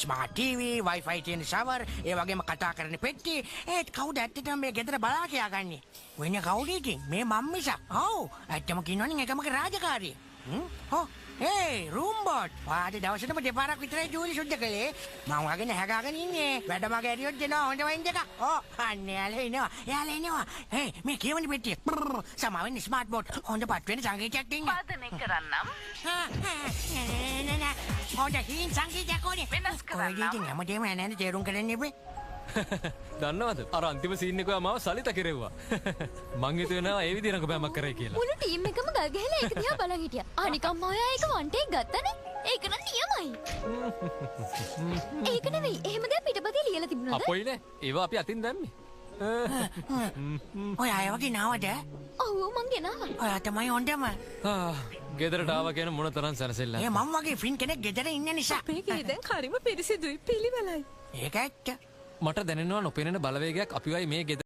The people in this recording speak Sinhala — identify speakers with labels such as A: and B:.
A: ස්මාර්ට් ටීවී, Wi-Fi තියෙන ෂවර්, ඒ වගේම කතා කරන පෙට්ටි. ඒත් කවුද ඇත්තටම මේ ගෙදර බලා කියාගන්නේ? වෙන කවුද ඉතින්? මේ මම් මිසක්. ඔව්, ඇත්තම කියනවනම් ඒකමගේ රාජකාරිය. හෝ ඒ රූම් බෝඩ්. ඔයාට දවසටම දෙපාරක් විතරයි ජූලි සුද්ධ කළේ. මං වගේ නැහගාගෙන ඉන්නේ. වැඩ මග ඇරියොත් දෙනවා හොඳ වයින් දෙකක්. ඔව්, අන්න එයාලා එනවා. එයාලා එනවා. හේ, මේ කියවන පෙට්ටිය. සමාවෙන්න ස්මාර්ට් බෝඩ්. හොඳ පත් වෙන සංගීතයක් දෙන්න.
B: වාදනය කරන්නම්.
A: නෑ නෑ. හොඳ හීන් සංගීතයක් ඕනේ.
B: වෙනස් කරන්නම්.
A: ඔය ඉතින් හැමදේම නෑ නෑ තේරුම් කරන්න එපා.
C: දන්නවද අර අන්තිම සීන් එක ඔයා මාව සලිත කෙරෙව්වා. මං හිතුවේ නෑ ඒ විදිහ රඟපෑමක් කරයි කියලා.
D: මුළු ටීම් එකම ගල් ගහලා ඒක දිහා බලන් හිටියා. අනිකම් ඔයා ඒක වන් ටේක් ගත්තනේ. ඒක නම් නියමයි. ඒක නෙවෙයි. එහෙම දෙයක් පිටපතේ ලියලා තිබුණාද?
C: අපොයි නෑ. ඒවා අපි අතින් දැම්මේ.
A: ඔය අය වගේ නාවද?
D: ඔව් මං ගෙනාවා.
A: ඔයා තමයි හොඳම.
C: ආ, ගෙදරට ආවා කියන මොන තරම් සැනසෙල්ලක්ද?
A: ඒ මං වගේ ෆින් කෙනෙක් ගෙදර ඉන්න නිසා.
E: අපේ ගේ දැන් හරිම පිරිසිදුයි පිළිවෙලයි.
A: ඒක ඇත්ත.
C: මට දැනෙනවා නොපෙනෙන බලවේගයක් අපිවයි මේ ගෙදර